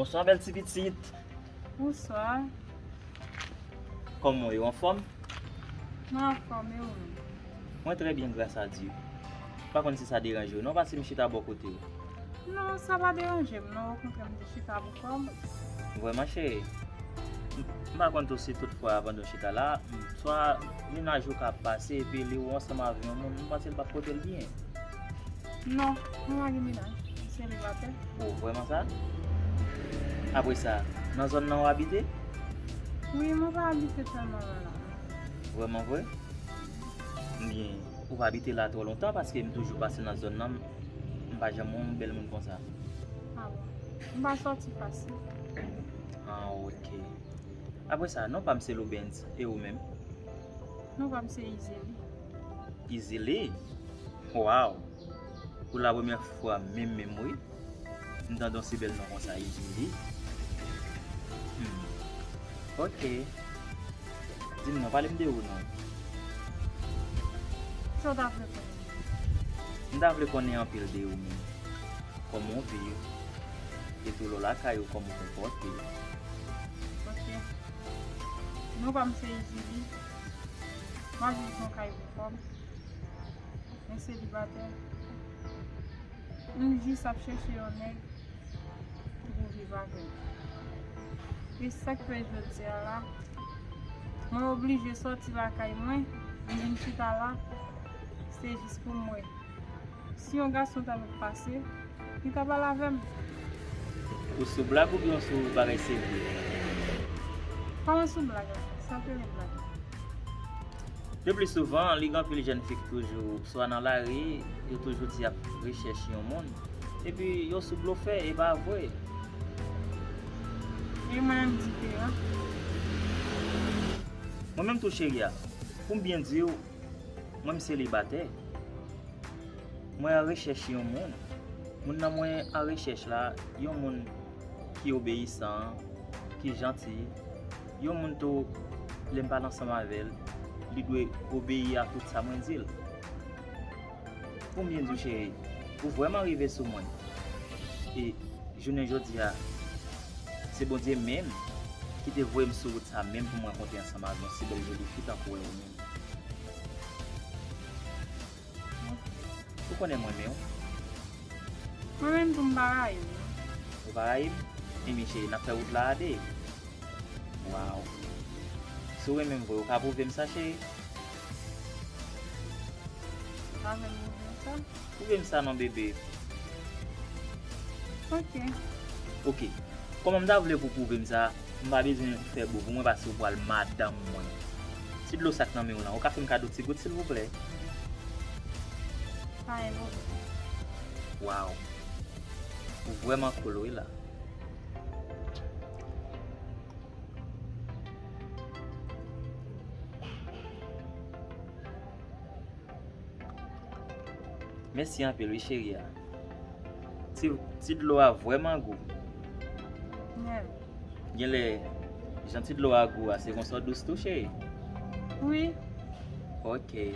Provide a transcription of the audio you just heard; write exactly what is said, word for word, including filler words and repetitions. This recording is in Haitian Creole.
Bonswa, bèl ti pitit. Bonswa. Kòman w ye, w anfòm? Mwen anfòm, e ou menm? Mwen trè byen, gras a Dye. M pa konn si sa deranje w non, pase m chita bò kote w. Non, sa pa deranje m non, okontrè, m te chita pou kò m. Vrèman, cheri. M, m pa konn tou si tout fwa pandan w chita la, m, swa mennaj ou ka ap pase epi li wè w ansanm avè yon moun, m panse l p ap pote l byen. Non, mwen pa gen mennaj. M selibatè. O, vrèman sa? Apre sa, nan zòn nan w abite? Wi, mwen pa abite tèlman lwen la. Vrèman vre? Ebyen, ou pa abite la twò lontan paske m toujou pase nan zòn nan, m pa janm wè yon bèl moun konsa. A bon? M pa sòti fasil. Ah, ok. Apre sa, non pa m se Loubens, e ou menm? Non pa m se Izeli. Izeli? Waw! Pou la premyè fwa menm menm wi, m tande yon si bèl non konsa, Izeli. Hmm. Ok. Di m non, pale m de ou non. Sa w ta vle konnen? M ta vle konnen anpil de ou menm. Kòman w viv? E tou lè w lakay ou, kòman w konpòte? Ok. Non pa m se Izili. M ap viv nan kay pou kò m. Mwen selibatè. M jis ap chèche yon nèg ki pou viv avè m. E sa k fè jodi a la, mwen oblije sòti lakay mwen, vin chita la, se jis pou m wè si yon gason ta vin pase, li ta pale avè m. Ou sou blag oubyen w sou bagay serye? Pa mwen sou blag, sa k rele blag. Le pli souvan, li gen anpil jèn fi ki toujou swa nan lari, yo toujou di y ap rechèche yon moun. Epi yo sou blofè, e pa vre. E mwen menm diferan. Mwen menm tou cheri a, pou m byen di w, mwen m selibatè. Mwen an rechèch yon moun. Moun nan mwen an rechèch la, yon moun ki obeyisan, ki janti, yon moun tou, lè m pale ansanm avè l, li dwe obeyi a tout sa mwen di l. Pou m byen di w cheri, ou vrèman rive sou mwen. E jounen jodi a, se Bondye menm ki te voye m sou wout sa menm pou m rankontre ansanm avè yon si bèl joli fi tankou w menm. Ou konnen m renmen w. Mwen menm tou m pa rayi w. Ou pa rayi m? Ebyen cheri, n ap fè wout la a de. Waw. Si w renmen m vre, ou ka pwouve m sa, cheri? Ou pa vle m pwouve w sa? Pwouve m sa non, bebe. Ok. Ok. Kòman m ta vle pou w pwouve m sa, m pa bezwen fè bo pou mwen paske w pral madanm mwen. Ti dlo sa k nan men w lan, ou ka fè m kado ti gout silvouplè? Pa gen pwoblèm. Waw. Ou vrèman cool wi la. Mèsi anpil wi cheri a. Ti, ti dlo a vrèman gou. Genlè jan ti dlo a gou a se konsa w dous tou cheri? Wi. Ok.